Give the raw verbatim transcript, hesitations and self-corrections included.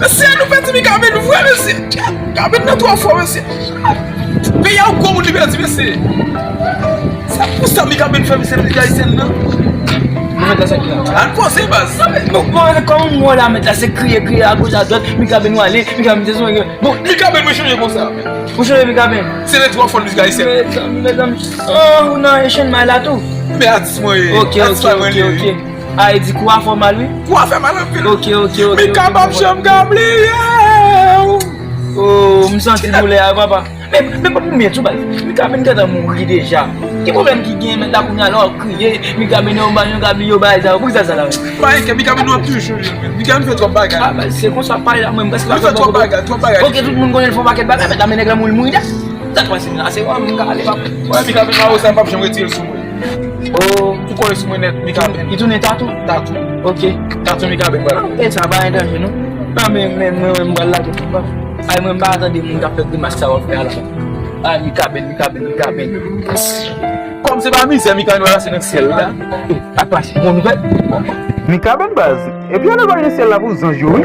Mesye, nou pèdi Mikaben vre, mesye. Mikaben nan twò fò, mesye. Peyi a, yon gwo moun li pèdi, mesye. Se pou sa Mikaben fè, mesye, nan Liga Ayisyèn nan. Nou mèt la sa ki la. Al poze, baz. Bon, bon, kòman m wè la, mèt la, se kriye, kriye, agoch, adwat, Mikaben nou ale, Mikaben te zonye. Bon, Mikaben mwen chanje konsa. Ou chanje Mikaben? Se le twò fò Liga Ayisyèn. Mezanmi, mezanmi. Oh, ou nan Asian Mile la tou? Men atis mwen ye. Ok, ok, ok, ok. A, e di kou a fè w mal, wi. Kou a fè mal anpil. Ok, ok, ok. Mika p ap janm ka bliye w. Oh, m santi doulè a, papa. Men, men, men, men, tou bay. Mika vin gentan mouri deja. Ki pwoblèm ki gen mèt la kounye a la w ap kriye? Mika vin yon bagay, yon ka bliye w bagay sa yo. Poukisa sa la menm? Pa enkyè, Mika vin nou ap toujou li menm. Mika vin fè twòp bagay. Ah, ba, se konsa pale la, mwen, m prèske pa fè twòp bagay, twòp bagay. Ok, tout moun konnen l fè yon pakèt bagay, mèt la men nèg la mouri, mouri deja. Sa twa se la, se wè m ka ale, papa. Wè, Mika vin la, sa m p ap janm retire l sou mwen. Oh. Ou kole sou mwen nèt, Mikaben. Li tounen tatou? Tatou. Ok. Tatou Mikaben, vwala. E sa pa gen danje, non? Nan, men, men, mwen, mwen, m pral lage tout, papa. Ay, mwen, m pa tande moun k ap fè grimas sa w ap fè a la. Ay, Mikaben, Mikaben, Mikaben. Kòm se pa mizè, Mikaben, vwala, se nan syèl la. Apa, se bon nouvèl. Mikaben, baz. Epi ale bay nan syèl la pou zanj yo, wi.